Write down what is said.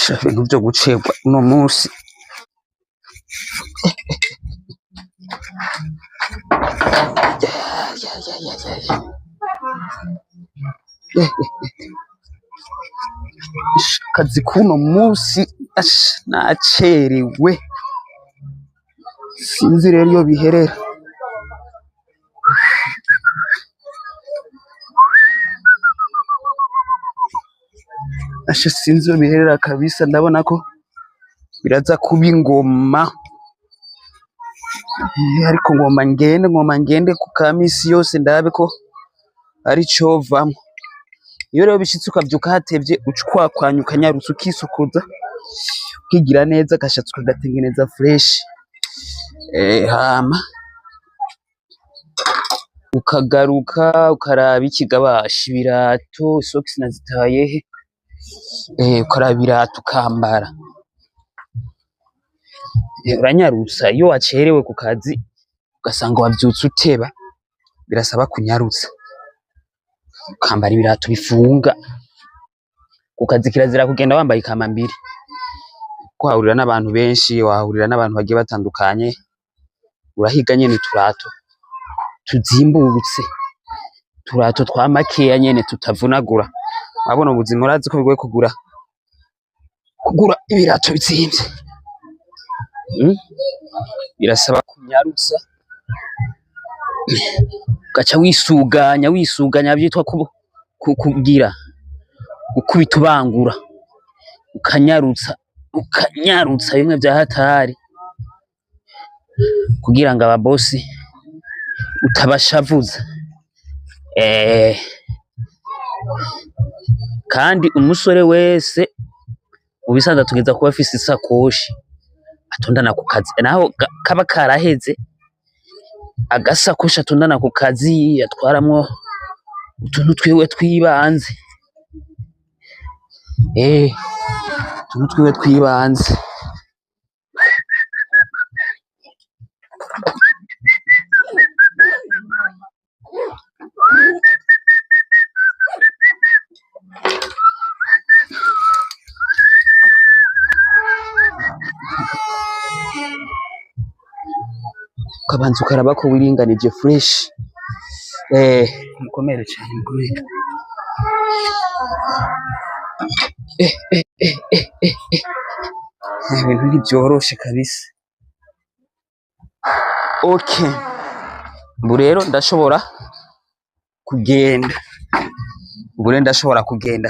Sha ibintu vyo gucerwa uno musi. Akazi k'uno musi asha nacerewe, sinzi rero iyo biherera. Asha sinzi iyo biherera kabisa, ndabona ko biraza kuba ingoma. Ariko ngomba ngende ku ka misi yose ndabe ko ari icovamwo. Iyo rero bishitse ukavyuka hatevye, uca ukwakwanya ukanyarutsa ukisokoza, ukigira neza, agashatsi ukagatengeneza fresh. Hama ukagaruka ukaraba iki ga basha, ibirato, isokisi nazitaye he? Ukaraba ibirato ukambara. Uranyarutsa iyo wacerewe ku kazi ugasanga wavyutse uteba, birasaba kunyarutsa. Ukambara ibirato bifunga. Ku kazi kirazira kugenda wambaye ikamambiri. Kuko wahurira n'abantu benshi, wahahurira n'abantu bagiye batandukanye, urahiga nyene uturato tuzimbutse, uturato twa makeya nyene tutavunagura. Urabona ubuzima, urazi ko bigoye kugura ibirato bizimvye. Birasaba kunyarutsa, ugaca wisuganya wisuganya, vyitwa kugira gukubita ubangura, ukanyarutsa ukanyarutsa bimwe vya hatari, kugira ngo ababosi utabashavuza. Kandi umusore wese mu bisanzwe ategerezwa kuba afise isakoshi atondana ku kazi, naho kaba karaheze, agasakoshi atondana ku kazi atwaramwo utuntu twiwe twibanze. Utuntu twiwe twibanze. Ukabanza ukaraba ko wiringanije fresh. Mukomere cane, mukomere. Ibintu ntivyoroshe kabisa. Okay. Ubu rero ndashobora kugenda. Ubu rero ndashobora kugenda.